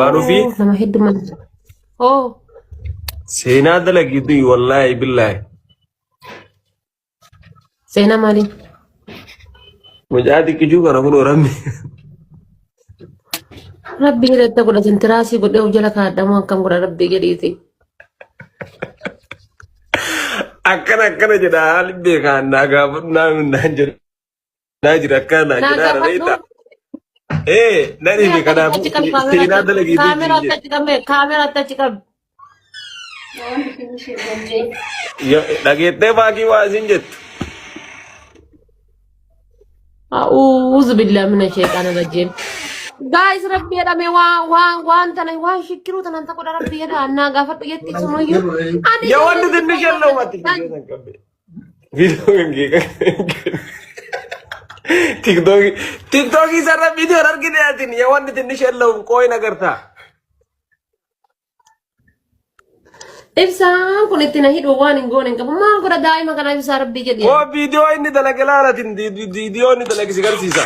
Baanuufi Nama hedduu mana. Oh. seenaa dalagiitu wallaahi billaahi. Seenaa maalii? Mucaa xiqqijuu kana kun oramni. Rabbi hidhatta godhatan tiraasii godhee of jala kaadhamu akkam godha rabbi jedhiiti. Akkana akkana jedha haalli beekaan naa gaafadhu naa naan jedha. Naa jira akkana naa Naa jedha gaafadhu. reeta. Ee nan Mee hime akkamitti kanaafuu achi qabi seenaa kaameraa dalagiitu kaameraa jira. achi qabi kaameraa achi qabi. Dhageettee baakii waa isin jettu. A'uuzu billahi mina sheexaana rajiim. Guys rabbi jedhame waan waan waan tana waan shikkiruu tanan ta'u godha rabbi jedha naa gaafadhu jetti sunuyyuu. Ani Yaa wanti tinnish yelloo mati. Viidiyoo kan kee TikTok TikTok isarra viidiyoon argite atin yaa wanti tinnish yelloo qooyin agartaa. Ibsaan kun itti na hidhu waan hin goone hin qabu. Maal godha daa'ima kana ibsaa rabbii jedhi. Koo viidiyoo inni dalage laalatin viidiyoo inni dalage si garsiisa.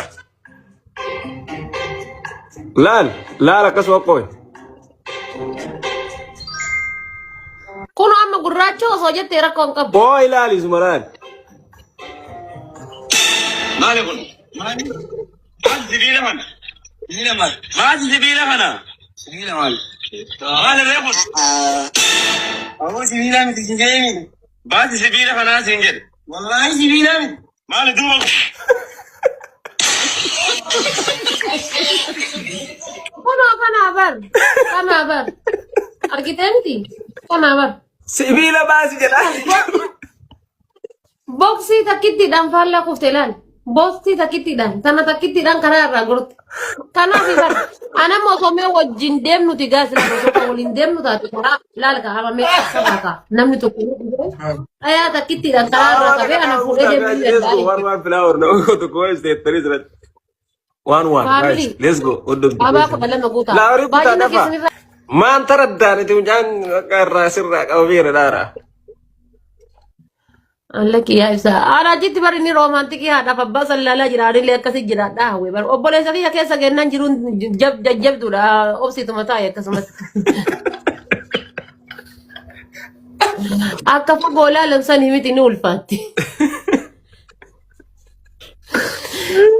Laal laal akkasuma qooyi. Kun amma gurraacha osoo jettee rakkoo hin qabu. Koo ilaali suma laal. Maali kun? Maali? Maal sibiila kana? Sibiila maal? Maal sibiila kana? Sibiila maal? Maal irree kun? Aboo sibiila miti si deemi. Baasi sibiila kanaa siin jedhe. Wallaahi sibiila miti. Maali duuba kun? Kunoo kanaa bar. Kanaa bar. Argitee miti? Kanaa bar. Sibiila baasi jedha. Boksii takkittiidhaan faallaa kufte ilaali. Boksii takkittiidhaan tana takkittiidhaan karaa irraa gorte. Kanaaf bar anamma osoo mee wajjin deemnuti gaas ilaali osoo kan waliin deemnu taate karaa ilaali ka hama mee sabaa ka namni tokko yoo dhufe dhayaa takkittiidhaan karaa irraa qabee ana fuudhee deemuu ni Let's danda'a go. One jechuudha. one flower. No, tokko waa isteettanii jiran. One one guys. Faamilii Let's go. Oddoo abaa 12 guutaa. Laawarii kutaa Baay'ina dafa. keessan irraa Maan taraddaan itti mucaan akka irraa sirraa qabameera dhaara. Allakki yaa ibsaa. Haadha achitti bari inni roomaantikii haadhaaf abbaa sallaalaa jira. Anillee akkasii jiraadha hawwee bara. Obboleessa kiyya keessa kennaan jiruun jajjabduudha. Obsiituma taa'e akkasumas. Akka fagoo ilaalan sanii miti ni ulfaatti.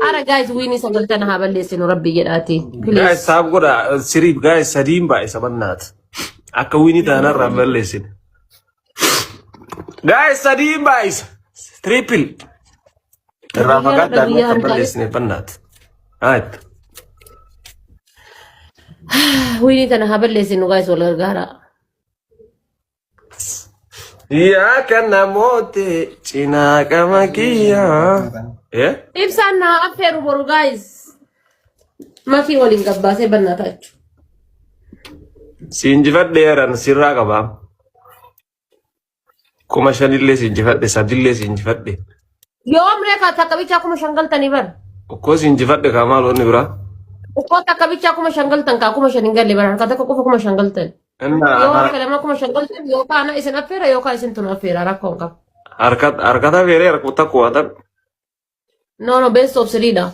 Ara guys wiinii sagaltana haa balleessinu rabbi jedhaati. Guys Please. saaf godha siriif guys sadiin baay'isa bannaat. Akka wiinii taanarraa balleessine. Guys sadiin baay'isa. Triple. Irraa Guyyaa fagaadhaan guyyaa akka hin taane. balleessine bannaat. Haayit. Wiinii tana haa balleessinu guys wal gargaara. Yaa kan namooti cinaa qama kiyyaa. Eh? Ibsaan naa affeeru boru guys. Makii waliin gabbaasee bannaa taachu. Si injifadheeran sirraa qabaa. 5000llee si injifadhe sadillee si injifadhe. Yoom reekaa takka bichaa 5000 galtanii bar. Okkoo si injifadhe kaa maal wanni biraa? Okkoo takka bichaa 5000 galtan kaa 5000 hin galle bar harka tokko qofa 5000 galtan. Inna Yoo harka lama 5000 galtan yookaan ana isin affeera yookaan isin tun affeera rakkoo hin qabu. harka harkata feeree harka takku waa tan. No no best of three dha.